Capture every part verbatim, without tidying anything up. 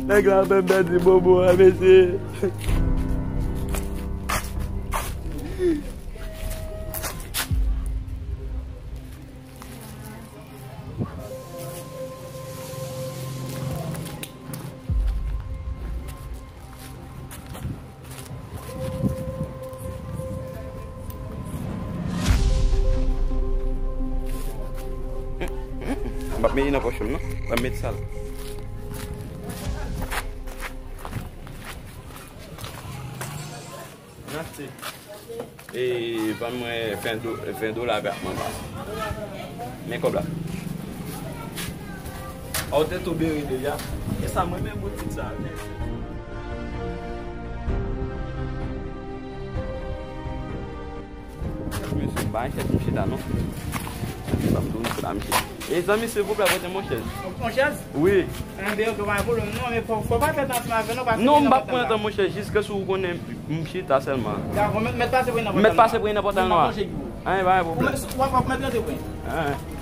Nèg la fè m pèdi bobo a, mesye. M p ap mete nan pòch m non. M ap mete sa la. Mèsi. E, ban mwen ven do-, ven dola avèk manba. Men kòb la. A, ou te tou bere deja. E sa, mwen menm boutik sa. Mesye, m pa gen chèz m chita non. Ban m tounen sou la, mesye. E zanmi, silvouplè, prete m yon chèz. Yon chèz? Wi. Enben, ok, pa gen pwoblèm non, men fò, fò pa fè tan ansanm avè nou, paske non, m p ap pran tan, monchè, jiskaske ou konnen m chita sèlman. Dakò, mèt, mèt pase pou nan pòtay nwa. Mèt pase pou nan pòtay nwa. Anyen, pa gen pwòblèm. W ap, w ap mèt rantre pou. Anyen.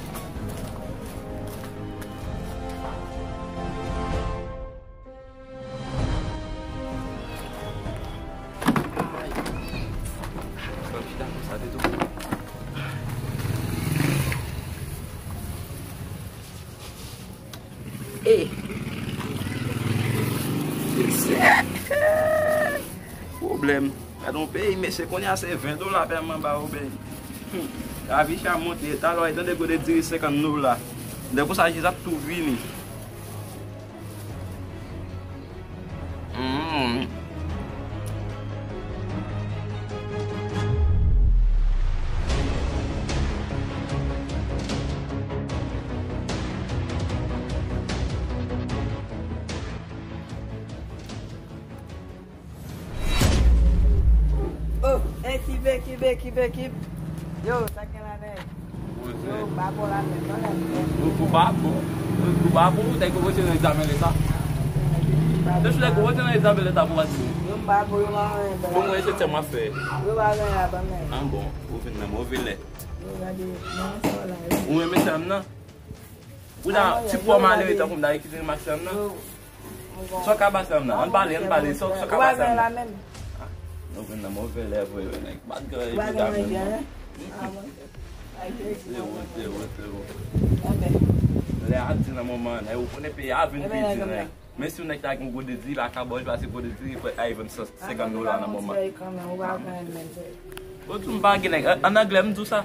Sa te tou. Ey! Pwoblèm. Gade yon peyi, mesye, kounye a se ven dola pèman ba ou, bèy. Hmm. Lavi chè ap monte. Talè w tande gode diri senkant dola. Lè konsa, Jezi ap tou vini. Mm. Oh, ekip, ekip, ekip, ekip. Yo, sa gen la, nèg? Yo, m pa bon la menm, non, nèg. Ou, ou pa bon. Ou, ou pa bon, ou te ko vote nan egzamen leta. Te sou te ko vote nan egzamen leta pou pati. Yo, m pa bon, yo pa anyen, bèl. Bon, mwen, se tèm ap fè. Yo pa gen la, ban mwen. Ah, bon, ou vin nan move lè. Yo, gade, mwen, sa la, yo. Ou renmen tèm nan? Ou la, ti pwa malere tankou m ta kite mache nan. Sa w ka pase m nan? Ann pale, ann pale. Sa w ka pase m nan? Ah, nou vin nan move lè vre, wi, nèg. Bad girl, epi ta vin nan. Se wont, se wont, se wont. Lè a di nan moman, nèg, ou konnen peyi a vin piti, nèg. Men si yon nèg ta gen gwo dezi, pa ka ba w pase gwo dezi, fè a vann san senkant dola nan moman. Ou di m pa gen nèg, an anglè m di w sa?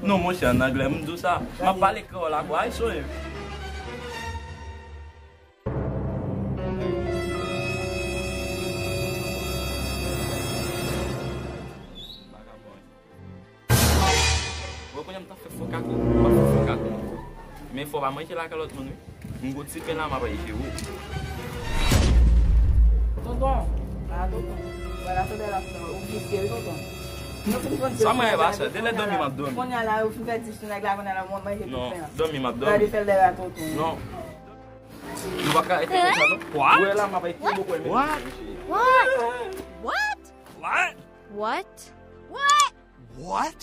Non, monchè, an anglè m di w sa. M ap pale kreyòl ak ou, ay, soye. Bon, kounye a m t ap fè fòkak, m ap fè fòkak. Men fò w pa manje lakay lòt moun, wi. M gon ti pen la, m ap al jere w. Tonton, a tonton. Wè, la fè bèl ap fè, ou visye, wi, tonton. Nou fin konn sa mwen pa sa, de lè dòmi m ap dòmi. Kounye a la, ou fin fè dis sou nèg la, kounye a la, mwen manje tout pen an. Non, dòmi m ap dòmi. Gade fè l dèyè a tonton. Non. Nou pa ka rete konsa, non. What? Ou wè la, m ap al kite bòkò menm. What? What? What? What? What? What?